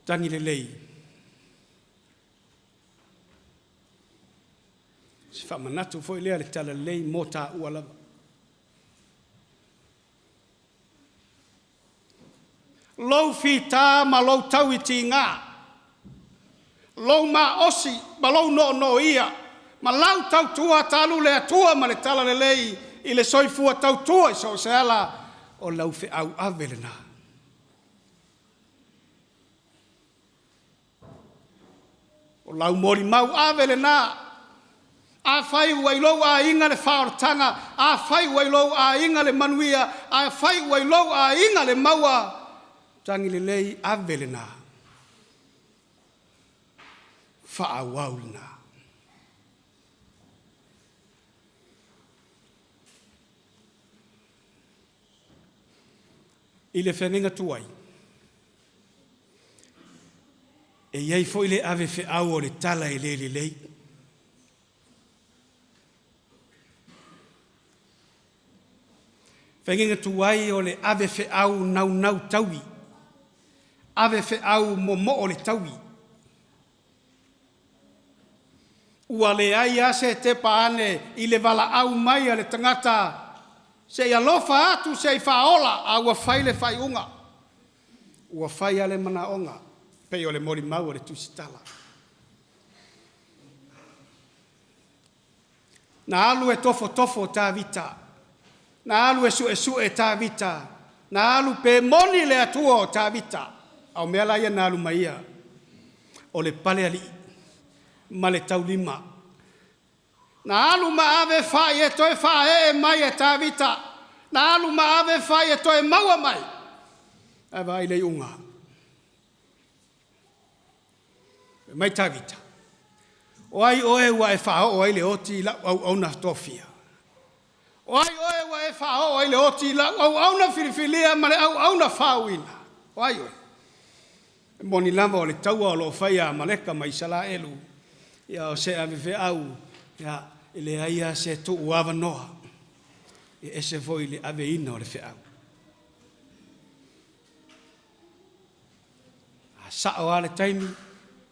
Tagi lelei, se faamanatu foi lea le talalelei mo tāua lava. Lou fita ma lou tauitiga, lou maosi ma lou noonooia, ma lau tautua talu le Atua ma le talalelei i le soifua tautua i so o se ala, o lau feau ave lena. O lau molimau ave lena. Afai ua i lou aiga le faaolataga, afai ua i lou aiga le manuia, afai ua i lou aiga le maua, tagi lelei ave lena. Faaauau lena. I le feagaiga tuai, e i ai foi le ave feau o le tala e le lelei. Feagaiga tuai o le ave feau naunau taui, ave feau momoo le taui. Ua leai lava se tepa ane i le valaau mai a le tagata se i alofa atu se i faaola, a ua fai le faaiuga, ua fai lava le manaoga. Pei o le molimau o le Tusitala. Na alu e tofotofo Tavita, na alu e suesue Tavita, na alu pe moni le Atua o Tavita. A o mea la ia na alu ma ia, o le palealii ma le taulima. Na alu ma ave fai e toe faaee mai e Tavita, na alu ma ave fai e toe maua mai. Ae vaai i le iuga. Fai mai Tavita, o ai oe ua e faaoo ai le oti i lau auauna tofia? O ai oe ua e faaoo ai le oti i lau auauna filifilia ma le auauna faauuina? O ai oe? E moni lava o le taua o lo o faia e Amaleka ma Isaraelu, ia o se avefeau, ia, e leai lava se tuuavanoa e ese foi i le aveina o le feau. A sao lava le taimi,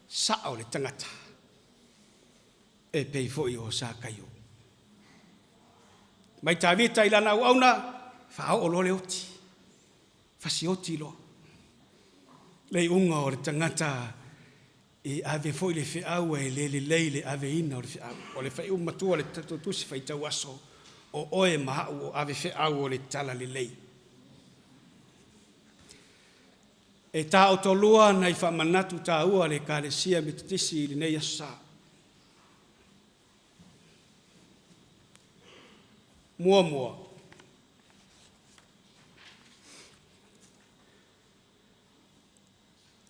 sao le tagata, e pei foi o Sakaio. Mai Tavita i lana auauna, faaoo loa le oti, fasioti loa. Le iuga o le tagata e ave foi le feau ae le lelei le aveina o le feau. O le faaiuga matua o le Tusi Faitau Aso, o oe ma au o ave feau o le talalelei. E taotolua nai faamanatu taua a le Ekalesia Metotisi i lenei aso Sa. Muamua,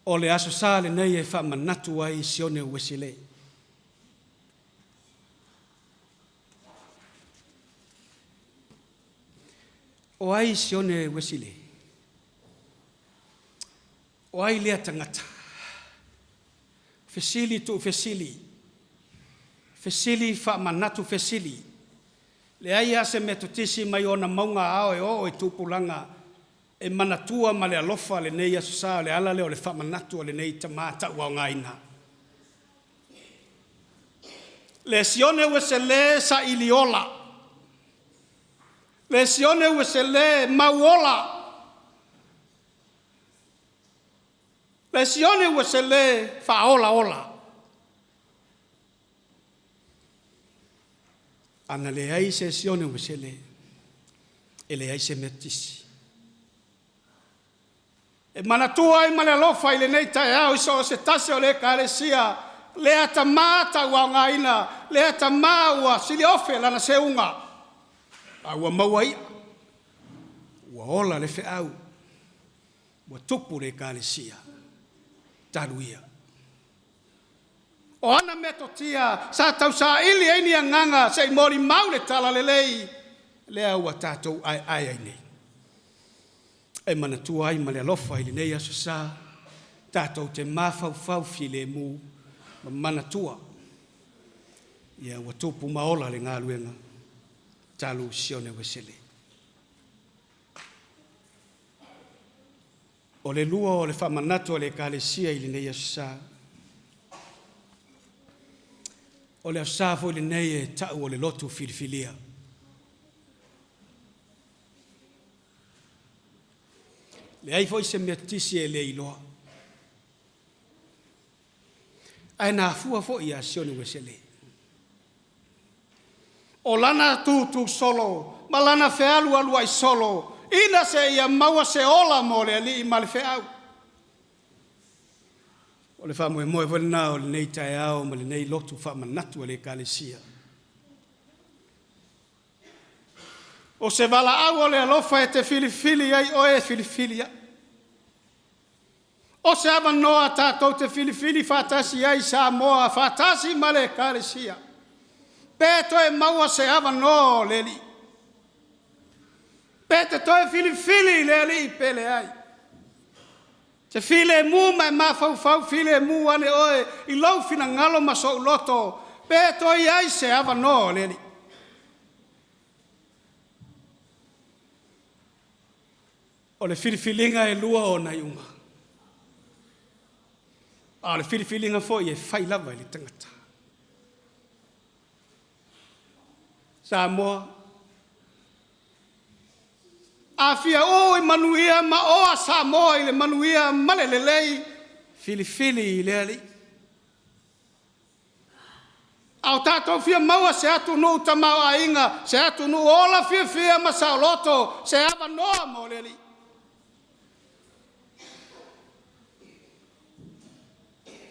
o le Aso Sa lenei e faamanatu ai Sione Ueselei. O ai Sione Ueselei? O ai lea tagata? Fesili tuufesili, fesili faamanatu fesili. Leai lava se Metotisi mai ona mauga ao e oo i tupulaga e manatua ma le alofa lenei Aso Sa, o le ala lea o le faamanatu o lenei tama tauaogaina. Le Sione Uesele sailiola, le Sione Uesele mauola, le Sione Uesele faaolaola. A na leai se Sione Uesele, e leai se Metotisi. E manatua ai ma le alofa i lenei taeao i so o se tasi o le Ekalesia, lea tama tauaogaina, lea tama ua siliofe lana seuga, a ua maua i'a, ua ola le feau, ua tupu le Ekalesia, talu ia. O ana metotia sa tausaili ai ni agaga se i molimau le talalelei, lea ua tatou aeae ai nei. E manatua ai ma le alofa i lenei Aso Sa, tatou te mafaufau filemu ma manatua, ia ua tupu ma ola le galuega talu Sione Uesele. O le lua o le faamanatu a le Ekalesia i lenei Aso Sa, o le Aso Sa foi lenei e ta'u o le lotu filifilia. Leai foi se Metotisi e le iloa, ae na afua foi ia Sione Uesele. O lana tutu solo ma lana fealualuai solo ina seia maua se ola mo le alii ma le feau. O le faamoemoe foi lena o lenei taeao ma lenei lotu faamanatu a le Ekalesia. O se valaau o le alofa e te filifili ai oe e filifili au. O se avanoa tatou te filifili faatasi ai Samoa faatasi ma le Ekalesia. Pe toe maua se avanoa o le Alii. Pe te toe filifili i le Alii pe leai. Te filemu ma e mafaufau filemu ane oe i lou finagalo ma sou loto, pe toe i ai se avanoa o le Alii. O le filifiliga e lua ona iuga, a o le filifiliga foi e fai lava e le tagata. Samoa, a fia uu i manuia ma oa Samoa i le manuia ma le lelei, Filifili i le Alii. A o tatou fia maua se atunuu tamaoaiga, se atunuu ola fiafia ma saoloto, se avanoa mo le Alii.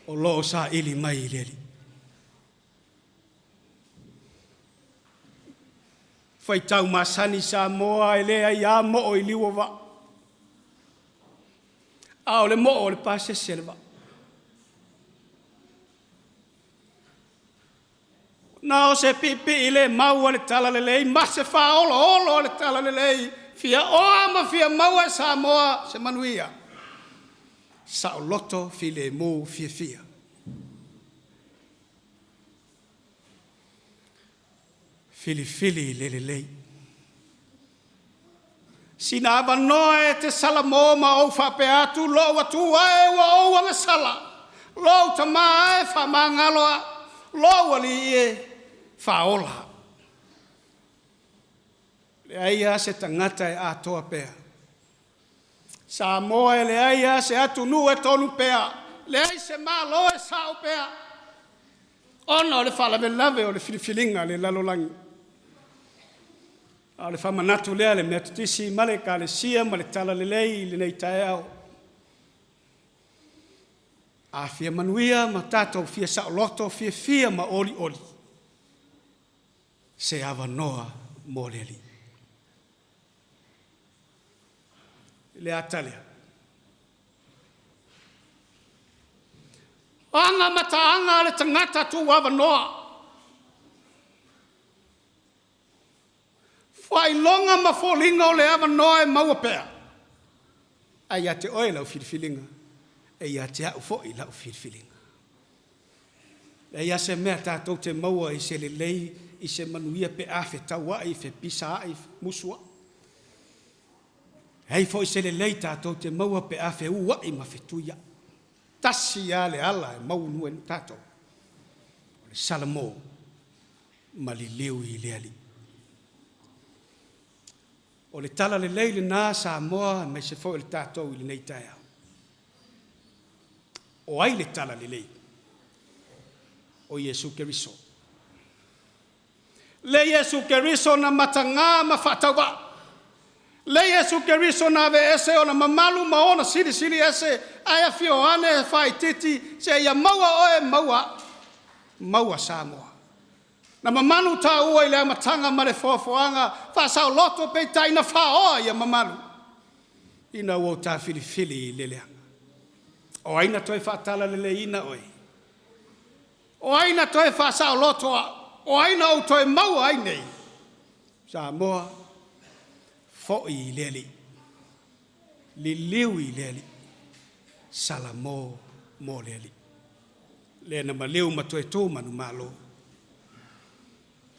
O lo o saili mai i le Alii. Faitau masani Samoa e leai lava moo i liu o vaa, a o le moo o le pasese le vaa. Na o se piipii le mau a le talalelei ma se faaoloolo a le talalelei, fia oa ma fia maua e Samoa se manuia, saoloto filemu fiafia. Filifili le lelei. Sina avanoa e te salamo ma ou faapea atu, lou atua e ua ou agasala, lou tama e faamagalo au, lou alii e faaola. Leai lava se tagata e atoa pea. Samoa e leai lava se atunuu e tonu pea, leai se Malo e sao pea, ona o le faalavelave o le filifiliga a le lalolagi. A o le faamanatu lea a le Metotisi ma le Ekalesia ma le Talalelei i lenei taeao. A fia manuia ma tatou fia saoloto, fiafia ma olioli, se avanoa mo le Alii. Le ata lea. O aga mataaga a le tagata tuuavanoa, faailoga ma foliga o le avanoa e maua pea, ae ia te oe lau filifiliga, e ia te au foi lau filifiliga. E leai lava se mea tatou te maua i se lelei, i se manuia pe a fetauai, fepisaai, femusuai. E leai foi se lelei tatou te maua pe a feuai ma fetuiai. Tasi lava le ala e maunu ai tatou, o le salamo ma liliu i le Alii. O le tala lelei lena Samoa aemaise foi o le tatou i lenei taeao. O ai le tala lelei? O Iesu Keriso. Le Iesu Keriso na mataga ma faatauvaa. Le Iesu Keriso na aveese ona mamalu ma ona silisili ese, ae afio ane e faaitiiti seia maua oe, maua au, maua Samoa. Na mamalu taua i le amataga ma le foafoaga faasaoloto, peitai na faoa ia mamalu ina ua ta filifili i le leaga. O ai na toe faatalaleleiina oe? O ai na toe faasaoloto au? O ai na ou toe maua ai nei? Samoa, foi i le Alii, liliu i le Alii, Salamo mo le Alii. Le na maliu ma toe tu manumalo.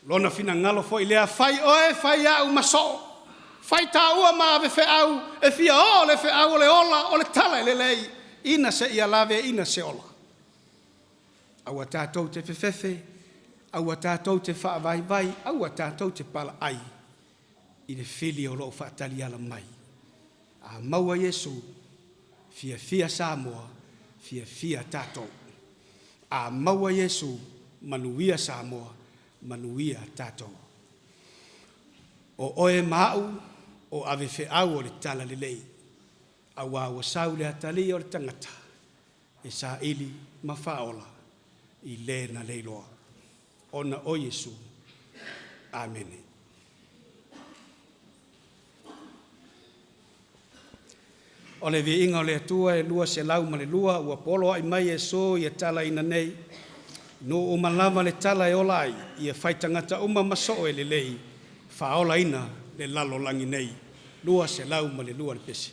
Lona finagalo foi lea, fai oe, fai au ma soo, fai tāua ma ave feau, e fia oo le feau o le ola, o le tala e lelei, ina se ia lave, ina se ola. Aua tatou te fefefe, aua tatou te faavaivai, aua tatou te palaai i le fili o lo o faataliala mai. A maua Iesu, fiafia Samoa, fiafia tatou. A maua Iesu, manuia Samoa, manuia tatou. O oe ma au, o ave feau o le tala lelei, aua ua sau le atalii o le tagata, e saili ma faaola i le na leiloa. Ona o Iesu. Amene. O le viiga o le Atua e 202 ua poloai mai Iesu ia talaina nei. Nuu uma lava le tala e ola ai, ia fai tagata uma ma soo e lelei, faaolaina le lalolagi nei. 202 le pese.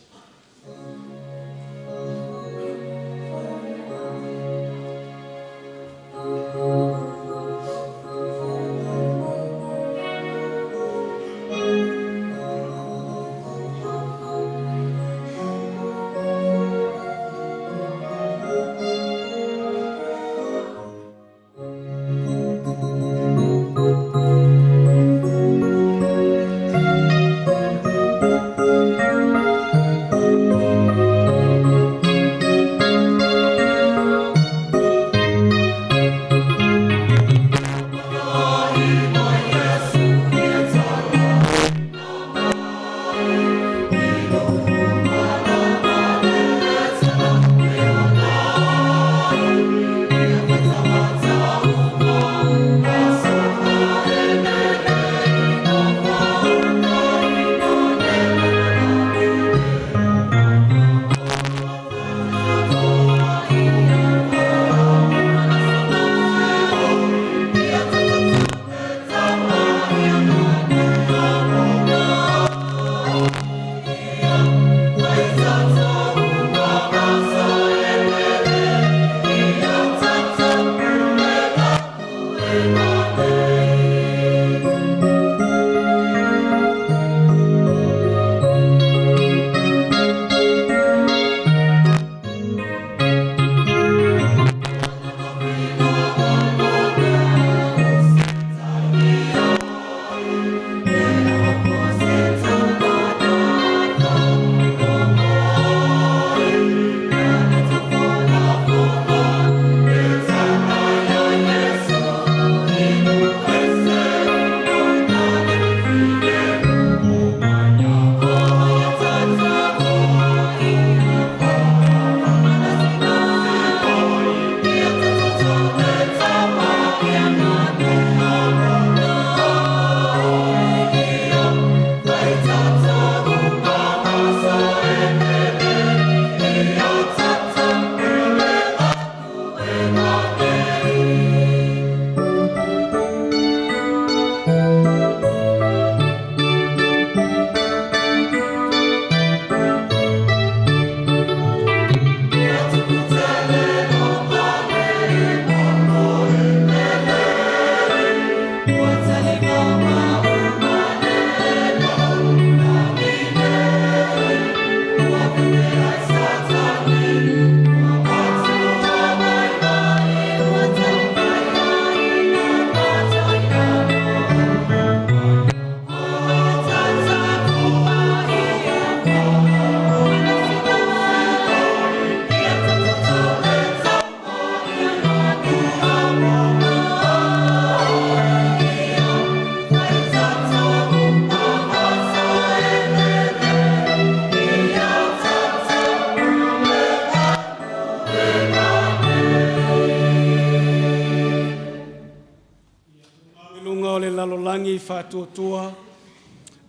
lalolagi faatuatua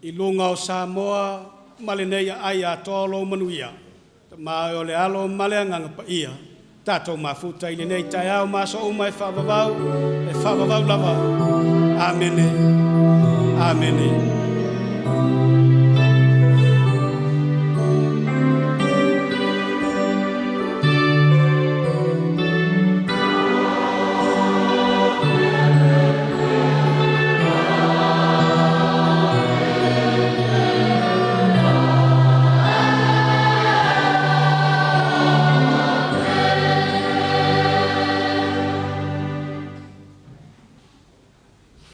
i luga o Samoa ma lenei aai atoa o lou manuia. Tama e o le Alo ma le Agaga Paia, tatou mafuta i lenei taeao ma aso uma e faavavau, e faavavau lava. Amene. Amene.